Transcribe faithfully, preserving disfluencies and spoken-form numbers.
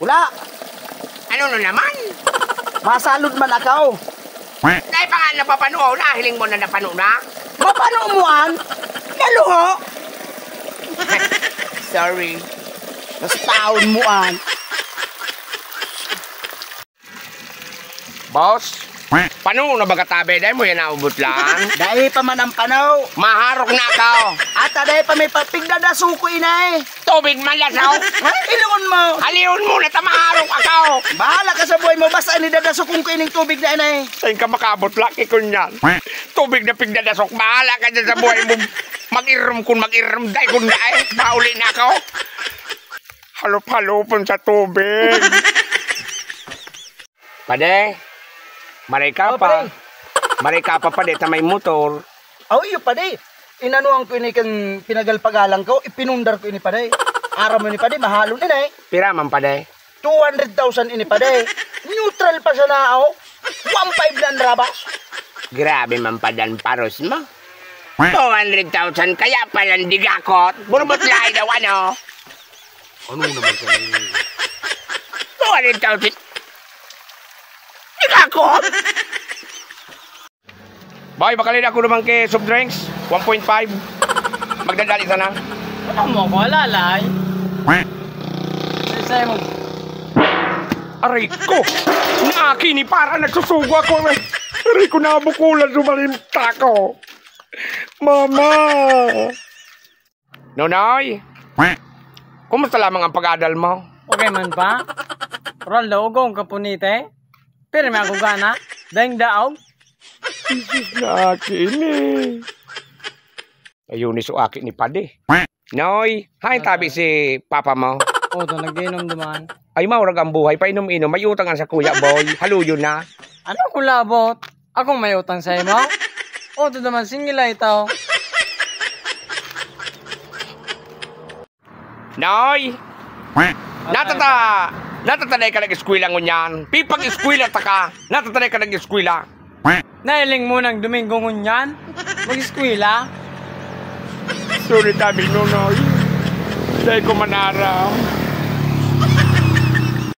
Wala. Ano na naman? Masalod man ako. Dahil pa nga napapano, nahiling mo na napano na? Mapano mo an? Naluho. Sorry. Bastaon mo an. Boss, pano na baga tabi? Dahil mo yan naubot lang. Dahil pa man ang panaw. Maharok na ako. Ata dahil pa may papigdadaso ko, inay. Tubig man lasaw. Ilingon mo. Halion mo na ta maharok ako. Bahala ka sa buhay mo. Basta nidadasok kong kaining tubig na, inay. Saan ka makabot, laki ko niyan? Tubig na pigdadasok. Bahala ka dyan sa buhay mo. Mag-irom kun mag-irom. Dahil kun dahil. Mauli na ako. Halop-halopon sa tubig. Pade, maray ka Oh, pa. Pare. Maray ka pa, pade, ta may motor. Aw, iyo, pade. Inanuhan ko ini kan pinagalpagalan ko, ipinundar ko ini, pade. Aram mo ni, pade, mahalon ini, eh. Pira man, pade? Two hundred thousand ini, pade. Neutral pa siya na, oh. One five na ang rabas. Grabe man, pade, ang paros mo. Two hundred thousand, kaya pala digakot. Burbot lahi daw, ano? Ano naman sa Two hundred thousand. Digakot! Bay, makalina ako naman kay soft drinks. One point five. Magdadali sana. Ano mo ako, alalay? Isa mo. Aray ko! Naaki ni para nagsusugo ako, eh. Aray ko, nabukulan, sumalimta ko. Mama! Nonoy! Kumusta lamang ang pag-adal mo? Okay man pa? Roldo, ugong ka punite? Pirmi ako gana. Daing daog. Isis na aki ini. Ayun, so aki ni Padi. Noy, hain tabi si papa mo? Oh, to, nag-inom duman. Ay, maurag ang buhay. Painom-inom. May utang ang sa kuya, boy. Haluyon na. Ano ko labot? Akong may utang sa imo? Oh, to naman, singil ay ito. Noy! Natata-, natataday ka nag-eskwela ngunyan. Pipag-eskwela ta ka. Natataday ka nag-eskwela. Nailing mo ng Domingo ngunyan? Mag-eskwela? Sorry, tabi, Nonoy. Dahil ko manara.